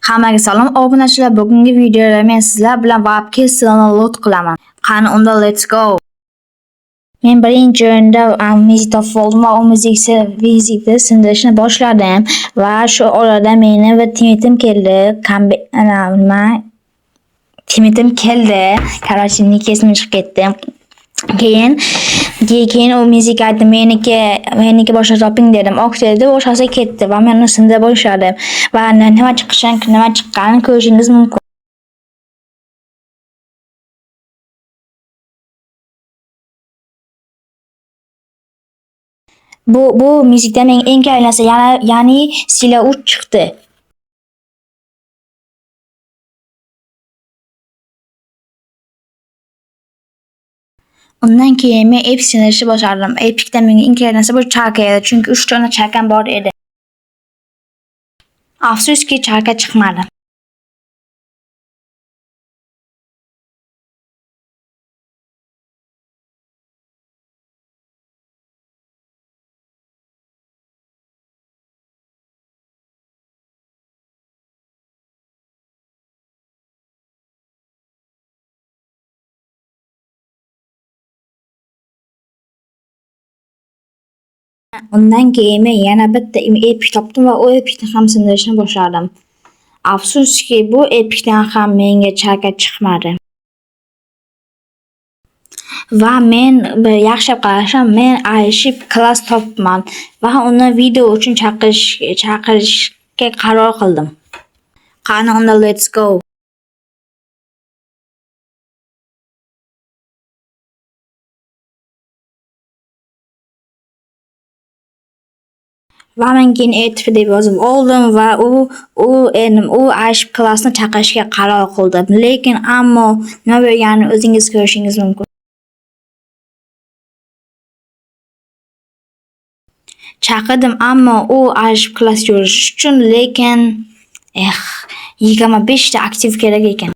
Hammaga salom obunachilar. Bugungi videoda men sizlar bilan Warp Castle'ni loot qilaman. Qani unda let's go. Men birinchi o'rinda muzik topib oldim va u muzikni sindirishni boshladim va shu orada meni va timitim keldi. Ana nima? Timitim keldi. Короче, nik esimdan chiqib ketdi. Keyin u muzik aytdi, meniki boshqa toping dedim. Ok dedi, o'shasi ketdi va men uni sindira boshladim va nima chiqishini, nima chiqqanini ko'rishingiz mumkin. Bu muzikda menga eng kerakli narsa, ya'ni Sila 3 chiqdi. Undan keyin men Epic sindirishni boshladim. Epic'da menga eng kerakli narsa bu charka edi, chunki 3 dona charkam bor edi. Afsuski, charka chiqmadi. Undan keyin men yana bitta Epic topdim va u Epic'ni ham sindirishni boshladim. Afsuski, bu Epic'dan ham menga charka chiqmadi. Va men bir yaxshilab qarasam, men Aishib klass topibman va uni video uchun chaqirishga qaror qildim. Qani unda let's go. Va men keyin ETF deb yozib oldim va u Aishib klassni chaqirishga qaror qildim. Lekin ammo nima bo'lganini o'zingiz ko'rishingiz mumkin. Chaqirdim, ammo u Aishib klass ko'rish uchun, lekin 25 ta aktiv kerak ekan.